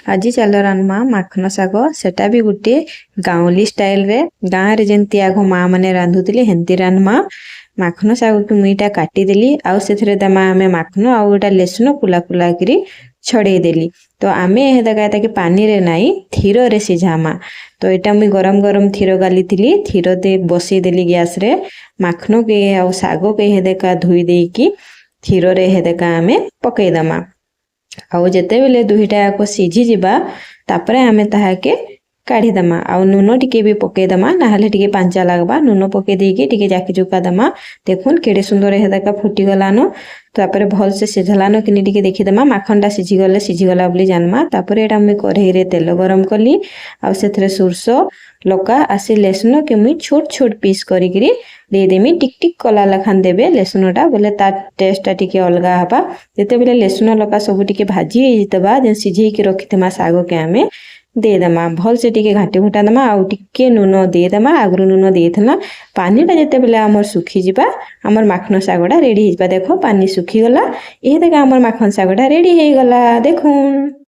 ଆଜି ଚାଲ ରାନ୍ଧମା ମାଖନ ଶାଗ। ସେଟା ବି ଗୁଟେ ଗାଉଁଲି ଷ୍ଟାଇଲରେ, ଗାଁରେ ଯେମିତି ଆଗ ମା ମାନେ ରାନ୍ଧୁଥିଲେ, ହେନ୍ତି ରାନ୍ଧମା। ମାଖନ ଶାଗକୁ ମୁଇଁ ଏଇଟା କାଟିଦେଲି ଆଉ ସେଥିରେ ଦେମା ଆମେ ମାଖନ ଆଉ ଏଇଟା ଲେସୁନ କୁଲା କୁଲା କରି ଛଡ଼େଇ ଦେଲି। ତ ଆମେ ହେତାକେ ତାକେ ପାନିରେ ନାଇଁ, ଥିରରେ ସିଝାମା। ତ ଏଇଟା ମୁଇଁ ଗରମ ଗରମ ଥିର ଗାଲିଥିଲି, ଥିର ଦେ ବସେଇଦେଲି ଗ୍ୟାସରେ। ମାଖନକେ ଆଉ ଶାଗକେ ହେଦେକା ଧୋଇ ଦେଇକି ଥିରରେ ହେଦେକା ଆମେ ପକେଇଦେମା। ଆଉ ଯେତେବେଲେ ଦୁଇଟା ଯାକ ସିଝିଯିବା, ତାପରେ ଆମେ ତାହାକେ କାଢ଼ିଦେମା। ଆଉ ନୁନ ଟିକେ ବି ପକେଇଦେମା, ନାହେଲେ ଟିକେ ପାଞ୍ଚା ଲାଗ୍ବା। ନୁନ ପକେଇ ଦେଇକି ଟିକେ ଜାକି ଜୁକା ଦେମା। ଦେଖୁନ୍, କେଡ଼େ ସୁନ୍ଦର ହେଦାକା ଫୁଟିଗଲାନ। ତାପରେ ଭଲସେ ସିଝଲାନ କିନି ଟିକେ ଦେଖିଦେମା। ମାଖନଟା ସିଝିଗଲେ ସିଝିଗଲା ବୋଲି ଜାନମା। ତାପରେ ଏଇଟା ମୁଇଁ କଢ଼େଇରେ ତେଲ ଗରମ କଲି ଆଉ ସେଥିରେ ସୋରିଷ, ଲଙ୍କା ଆସି ଲେସୁନକେ ମୁଇଁ ଛୋଟ ଛୋଟ ପିସ୍ କରିକିରି ଦେଇଦେମି। ଟିକ୍ ଟିକ୍ କଲା ଲେଖାନ୍ ଦେବେ ଲେସୁନଟା ବୋଲେ ତା ଟେଷ୍ଟଟା ଟିକେ ଅଲଗା ହେବା। ଯେତେବେଲେ ଲେସୁନ, ଲଙ୍କା ସବୁ ଟିକେ ଭାଜି ହେଇଯିବା, ଯେନ୍ ସିଝେଇକି ରଖିଥିମା ଶାଗକେ ଆମେ ଦେଇଦେମା। ଭଲସେ ଟିକେ ଘାଣ୍ଟି ଘୁଣ୍ଟା ଦେମା ଆଉ ଟିକେ ନୁନ ଦେଇଦେମା। ଆଗରୁ ନୁନ ଦେଇଥିଲା। ପାନିଟା ଯେତେବେଲେ ଆମର ଶୁଖିଯିବା, ଆମର ମାଖନ ଶାଗଟା ରେଡ଼ି ହେଇଯିବା। ଦେଖ, ପାନି ଶୁଖିଗଲା। ଏ ଦେଖ, ଆମର ମାଖନ ଶାଗଟା ରେଡ଼ି ହେଇଗଲା, ଦେଖୁନ୍।